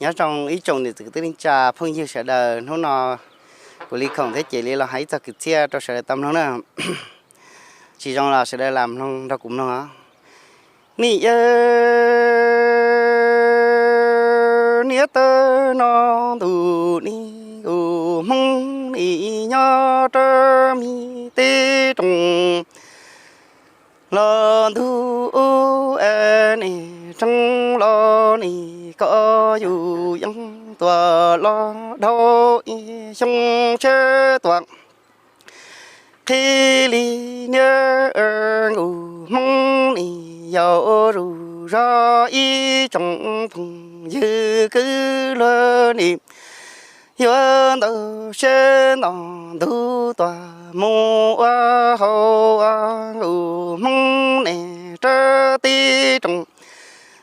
Nyob zoo ib tsoom niam txiv kwv tij neej tsa phooj ywg sawv daws, hnub no kuv Lis Khoom thiab Ces Lis los hais ib txog kwv txhiaj rau sawv daws tau mloog na. Tsis zoo los sawv daws lam mloog nrog kuv mloog. Nim yawg niam tais no ntuj nim, kuv Hmoob nim nyob rau mi teb rooj los ntug ub, nim tseeb los nim koj yus yeej tuaj los dhau ib xyoo tsheb tuaj. Qhib li niam, kuv Hmoob nim yau zuj zog ib tsoom phooj ywg kwv luag nim yuav ntau siab nto ntug tuaj mus ua hauj ua, kuv Hmoob nim rau teb rooj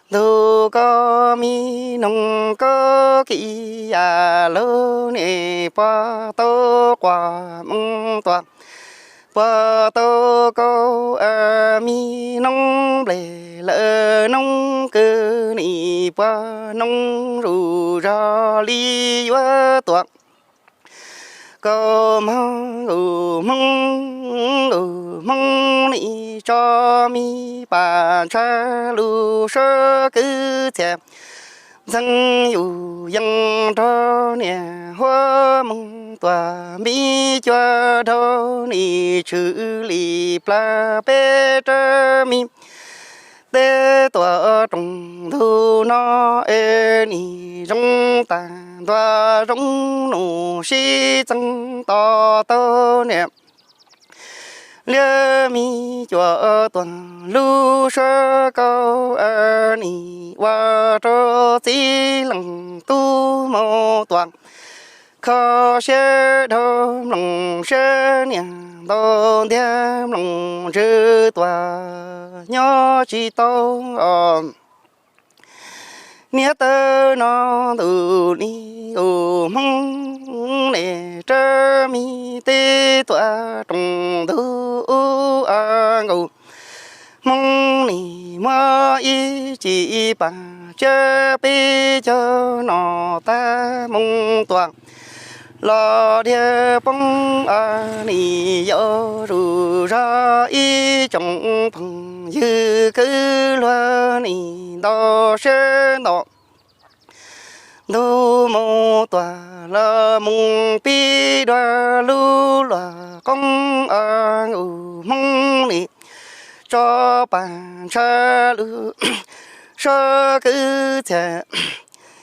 ntug koj mi noog koj kiv yam lug nim puas tau quas moo tuaj, puas tau koj mi noog nplej lawm noog kws nim puas noog zuj zog li yuav tuaj. Koj moog kuv Hmoob, kuv Hmoob nim tso mi pam ntshaw lug suav kwv txhiaj ntxeev yus yeej nrog niam huab moog tuaj mi cuab dhau nim tshwm li plag peb rab mi teb tuaj rooj ntug no es nim zoo tag ntua zoo num sib txeeb to tau niam liab mi cuab tuaj lug suav kauj nim ua rau txiv leej tub mus tuaj kho siab dhau mloog siab niam ntau ntiag mloog ntsws tuaj nyob tsis tau os. Niam tais no ntuj nim, kuv Hmoob nim rab mi teb tuaj rooj ntug ub, kuv Hmoob nim muab ib ci pam tsiab peb caug no tag moo tuaj los dhia poob nim yau zuj zog ib tsoom phooj ywg kwv luag nim ntau siab nto ntug mus tuaj los mus pib dua lub luag qoob, kuv Hmoob nim tso pam ntshaw lug suav kwv txhiaj.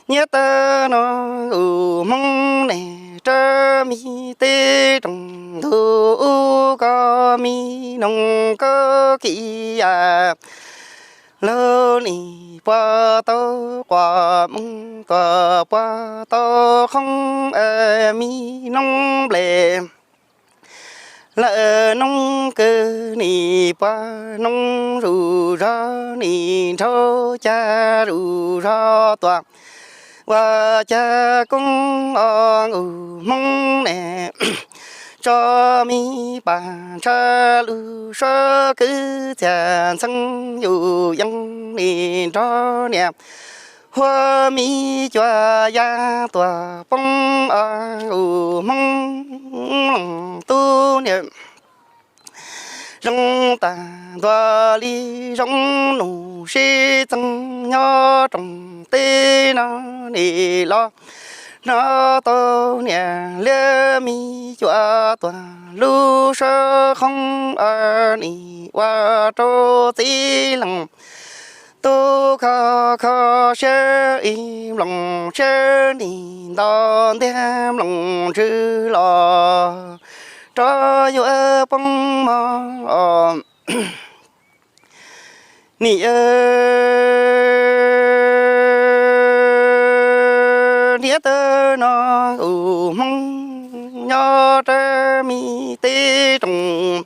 Niam tais no kuv Hmoob nim rab mi teb rooj ntug ub, koj mi noog koj kiv yam lug nim puas tau quas moo tuaj, puas tau qoob mi noog nplej lawm noog kws nim puas noog zuj zog nim nrhau cag zuj zog tuaj ua cag koob os, kuv Hmoob nim tso mi pam ntshaw lug suav kwv txhiaj ntxeev yus yeej nim nrog niam huab mi cuab yaj tuaj poob os, kuv Hmoob leej tub niam zoo tag ntua li zoo num sib txeeb nyob rooj teb no nim los nrog tau niam liab mi cuab tuaj lug suav qoob nim ua rau txiv leej tub kho kho siab ib mloog siab nim nto ntiag mloog ntsws los rov yuav poob mog. Nim yawg niam tais no kuv Hmoob nyob rab mi teb rooj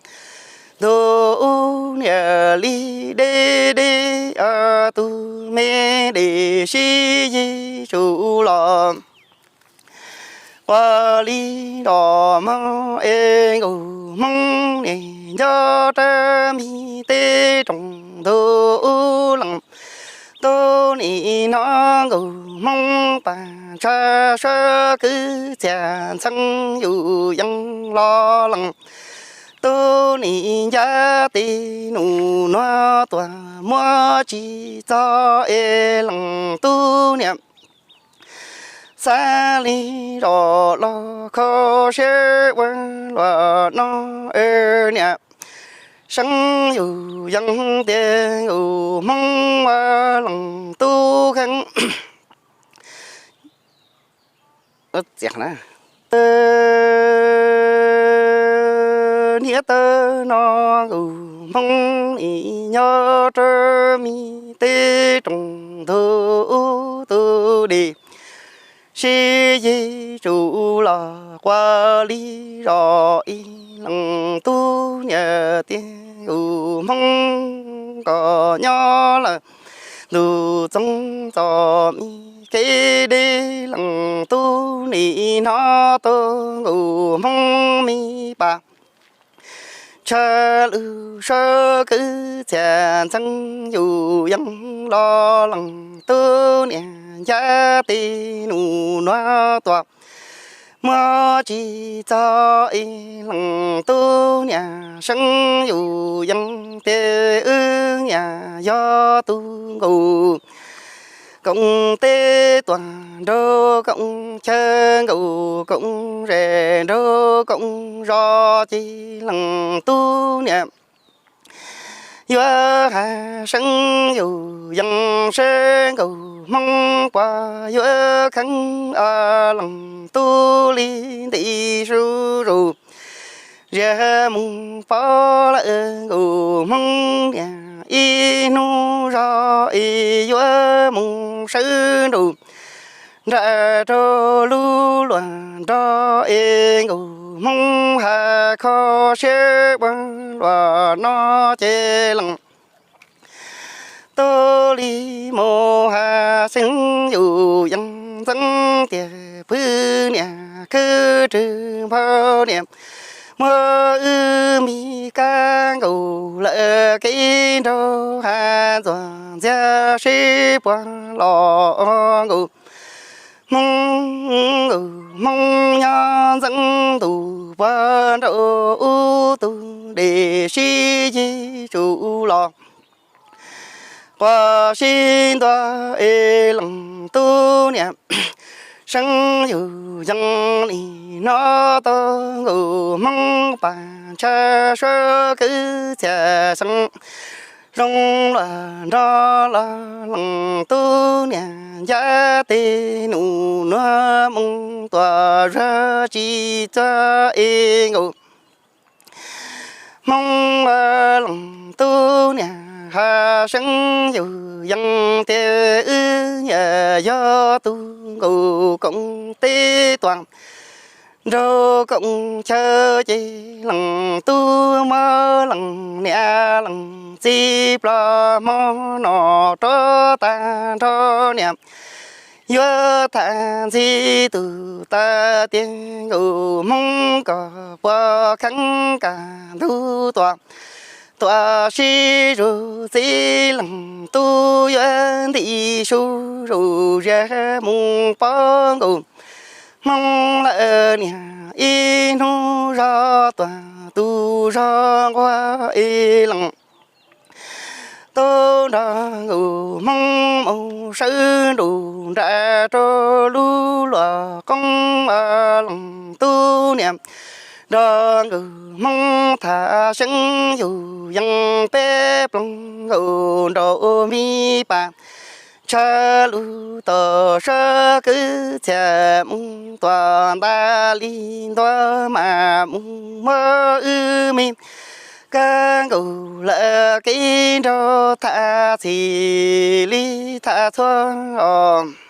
ntug ub, niam li deb deb tug me dej sib yig tsuj los ua li los mog es kuv Hmoob nim nyob rab mi teb rooj ntug ub, leej Tub nim no nkaus Hmoob pas ntsha sab kwv txhiaj ntxeev yus yees los lees. Tub nim ncaj tib nus nuav tuaj muab tsis txog es lees tub niam. Xav li zoj los kho siab ua luaj no es niam. Seeb yus yees tias nkaus Hmoob ua lees tub kheej. Niam tawg no nkaus Hmoob nim nyob rau mi teb rooj ntug ub tug dej. Sib yig tsuj los quaj li zoj ib lees tub niam tias nkaus Hmoob koj nyob lawm ntuj txoov txoj mi kev deb lees tub nim no tub nkaus Hmoob mi pas. Ntsha lug sab kwv txhiaj ntxeev yus yees los lees tub niam ncaj tib nus nuav tuaj muab tsis txog es lees tub niam. Seeb yus yees tias wb niam yog tug nkaus koom teb tuaj nraug koom chaw nkaus koom ze nraug koom zos ces lees tub niam. Yuav has seeb yus yees seb nkaus Hmoob puas yuav kheev lees tub li nti su zus. Ziag mus pom lawm nkaus Hmoob niam ib hnub zog es yuav mus sawv nraum nram rau lub luag nrog es nkaus Hmoob has kho siab ua luaj no ces lees tub li mus has seeb yus yees ntxeev tias pwg niam khwb rwg npawg niam muab wb mi kab nkaus lawm kev nraug has ntxuag ntxiag sib puag los nkaus Hmoob, nkaus Hmoob nyob ntxeev ntuj puag nraum ub tug dej sib yig tsuj los quaj sib ntua es lees tub niam. Seeb yus yees li no tub nkaus Hmoob pas ntsha sab kwv txhiaj seeb zoo luaj nrog los lees tub niam ncaj tib nus nuav moo tuaj zuag tsis txuag es nkaus Hmoob ua lees tub niam. Has seeb yus yees tias wb niam yog tug nkaus koom teb tuaj nraug koom chaw ces lees tub muab lees niam lees txiv ploj hmo no rov tag nrho niam. Yuav tham ntxi tus tas tias nkaus Hmoob koj puas kheev kaj ntug tuaj, tuaj sib zug txiv lees tub yuav nti su zus ziag mus pom nkaus Hmoob lawm niam ib hnub zog tuaj tus zog nquag ib lees tub nrog nkaus Hmoob mus sawv nraum nram rau lub luag qoob lees tub niam nrog nkaus Hmoob tham seeb yus yees peb ploog nkaus nraum mi pas ntsha lug tau sab kwv txhiaj mus tuaj nta li ntua mas mus muab wb mi kab nkaus lawm kev nraug tham txhij li tham txhua os.